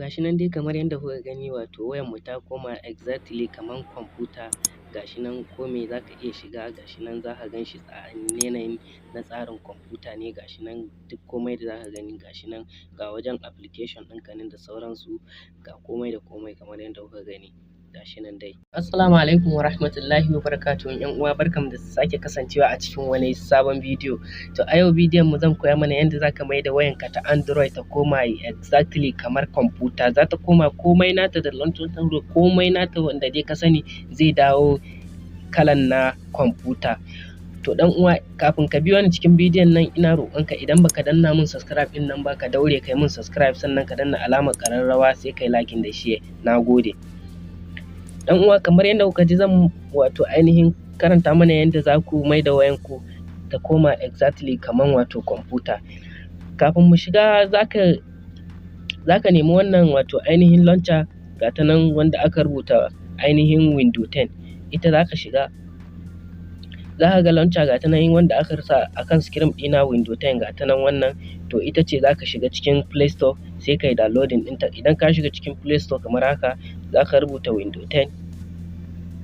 Gashi nan dai kamar yadda kuka gani, wato wayar mu ta koma exactly kaman kwamfuta. Gashi nan kome zaka iya shiga, gashi nan zaka gan shi a yanayin na tsarin kwamfuta ne. Gashi nan duk komai da zaka gani, gashi nan ga wajen application ɗinka nan da sauransu, ga komai da komai kamar yadda kuka gani, gashi nan dai. Assalamu alaikum wa rahmatullahi wa barakatuhu, ƴan uwa, barkanmu da sake kasancewa a cikin wani sabon bidiyo. To, a yau bidiyon mu zan koya mana yadda zaka maida wayanka ta Android ta koma exactly kamar kwamfuta. Za ta koma komai nata da komai nata wanda dai ka sani zai dawo kalan na kwamfuta. To ɗan uwa, kafin ka biyo ni cikin bidiyon nan, ina roƙonka, idan baka danna mun subscribe ɗin nan ba, ka daure kai mun subscribe, sannan ka danna alamar ƙararrawa, sai kai liking da share. Na gode. Ɗan uwa, kamar yadda kuka ji, zan wato ainihin karanta mana yadda za ku maida wayanku ta koma exactly kaman wato kwamfuta. Kafin mu shiga, zaka nemi wannan wato ainihin launcher, ga ta nan, wanda aka rubuta ainihin Windows 10. Ita zaka shiga. Za ka ga launcher, ga ta nan, wanda aka sa a kan screen ɗina, Windows 10, ga ta nan wannan. To, ita ce zaka shiga cikin Play Store, sai kai downloading ɗinta. Idan ka shiga cikin Play Store kamar haka, za ka rubuta Windows 10.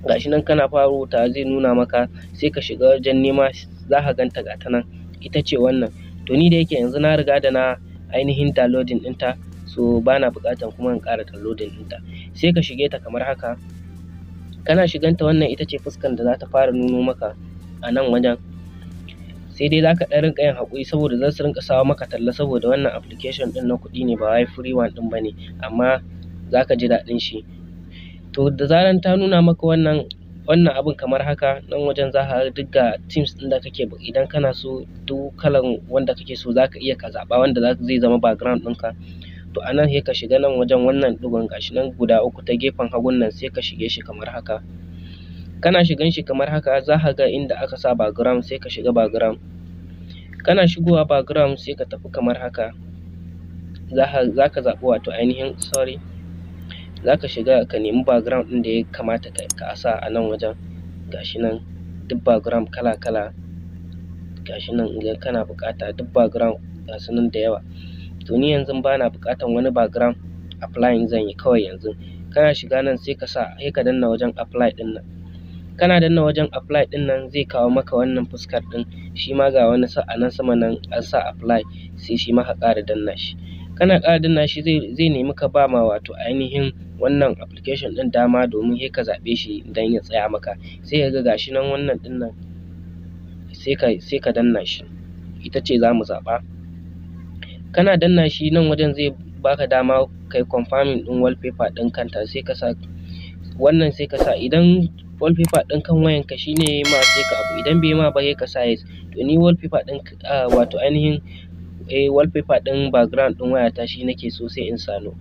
Gashi nan, kana fara rubutawa zai nuna maka, sai ka shiga wajen nema, za ka ganta, ga ta nan, ita ce wannan. To, ni da yake yanzu na riga da na ainihin downloading ɗinta, so bana buƙatan kuma in ƙara downloading ɗinta. Sai ka shige ta kamar haka. Kana shiganta, wannan ita ce fuskan da za ta fara nuno maka a nan wajen. Sai dai za ka ɗan rinƙa yin haƙuri saboda za su rinƙa sawo maka talla, saboda wannan application ɗin na kuɗi ne, ba wai free one ɗin ba ne, amma za ka ji daɗin shi. To, da zaran ta nuna maka wannan abun kamar haka, nan wajen za ka ga duk ga themes ɗin da kake, idan kana so, duk kalan wanda kake so za ka iya ka zaɓa wanda zai zama background ɗinka. To, a nan sai ka shiga nan wajen wannan ɗigon, gashi nan guda uku ta gefen hagun nan, sai ka shige shi kamar haka. Kana shigan shi kamar haka, za ka ga inda aka sa background, sai ka shiga background. Kana shigowa background, sai ka tafi kamar haka. Za ka zaɓi wato ainihin, sorry, za ka shiga ka nemi background ɗin da ya kamata ka sa a nan wajen. Gashi nan duk background kala kala, gashi nan, idan kana buƙata, duk background ga su nan da yawa. To, ni yanzu bana buƙatan wani background, applying zan yi kawai yanzu. Kana shiga nan, sai ka sa, sai ka danna wajen apply ɗin nan. Kana danna wajen apply ɗin nan, zai kawo maka wannan fuskar ɗin. Shi ma ga wani a nan sama nan an sa apply, sai shi ma ka ƙara danna shi. Kana ƙara danna shi, zai nemi ka ba ma wato ainihin wannan application ɗin dama domin sai ka zaɓe shi don ya tsaya maka. Sai ka ga gashi nan wannan ɗin nan, sai ka danna shi. Ita ce za mu zaɓa. Kana danna shi, nan wajen zai baka dama kai confirming ɗin wallpaper ɗin kanta, sai ka sa wannan, sai ka sa idan wallpaper ɗin kan wayanka shine yayi ma, sai ka abu, idan bai ma ba, sai ka sa yes. To, ni wallpaper ɗin, wato ainihin wallpaper ɗin background ɗin wayata shi nake so, sai in sa no.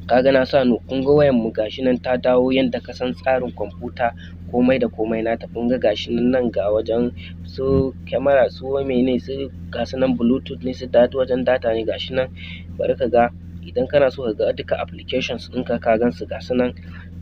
Kaga na sa no. Kun ga wayan mu gashi nan ta dawo yanda ka san tsarin kwamfuta, komai da komai nata. Kun ga gashi nan, nan ga wajen su kyamara, su mene, su ga su nan, Bluetooth ne, su wajen data ne, gashi nan. Bari ka ga, idan kana so ka ga duka applications ɗinka, ka gan su, ga su nan,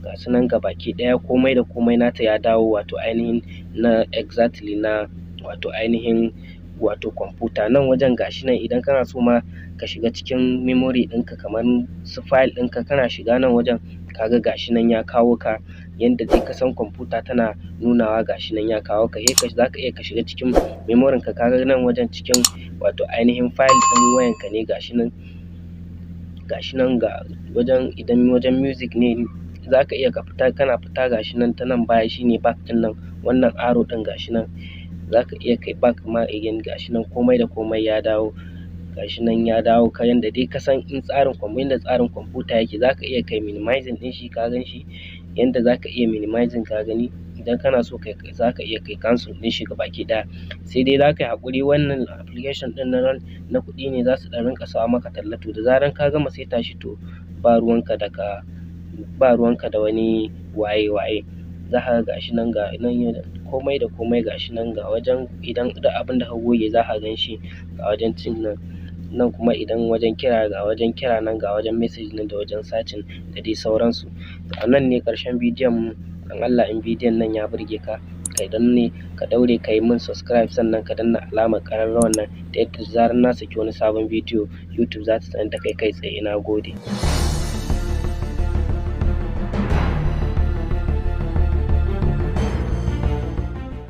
ga su nan gabaki ɗaya. Komai da komai nata ya dawo wato ainihin na exactly na wato ainihin wato kwamfuta. Nan wajen gashi nan, idan kana so ma ka shiga cikin memory ɗinka, kamar su file ɗinka, kana shiga nan wajen, kaga gashi nan ya kawo ka yanda dai ka san kwamfuta tana nunawa. Gashi nan ya kawo ka, sai ka zaka iya ka shiga cikin memory ka. Kaga nan wajen cikin wato ainihin file ɗin wayanka ne, gashi nan, gashi nan ga wajen. Idan wajen music ne, zaka iya ka fita. Kana fita, gashi nan ta nan baya, shine back ɗin nan, wannan arrow ɗin, gashi nan zaka iya kai back ma again. Gashi nan komai da komai ya dawo, gashi nan ya dawo ka yanda dai ka san in tsarin yanda tsarin kwamfuta yake. Zaka iya kai minimizing ɗin shi, ka gan shi yanda zaka iya minimizing. Ka gani, idan kana so kai, zaka iya kai cancel ɗin shi gabaki ɗaya. Sai dai zaka yi haƙuri, wannan application ɗin na kuɗi ne, zasu ɗan rinƙa sawa maka talla. To, da zaran ka gama saita shi, to ba ruwanka da ka ba ruwanka da wani waye waye. Zaka ga gashi nan, ga nan komai da komai, gashi nan ga wajen idan duk abin da ka goge zaka gan shi, ga wajen cin nan. Nan kuma idan wajen kira, ga wajen kira nan, ga wajen message nan, da wajen searching, da dai sauransu. To, a nan ne ƙarshen bidiyon mu. Dan Allah, in bidiyon nan ya burge ka, ka Ka danne, ka daure ka yi min subscribe, sannan ka danna alamar ƙararrawar nan, ta yadda da zarar na saki wani sabon bidiyo, YouTube za ta sanar da kai kai tsaye. Na gode.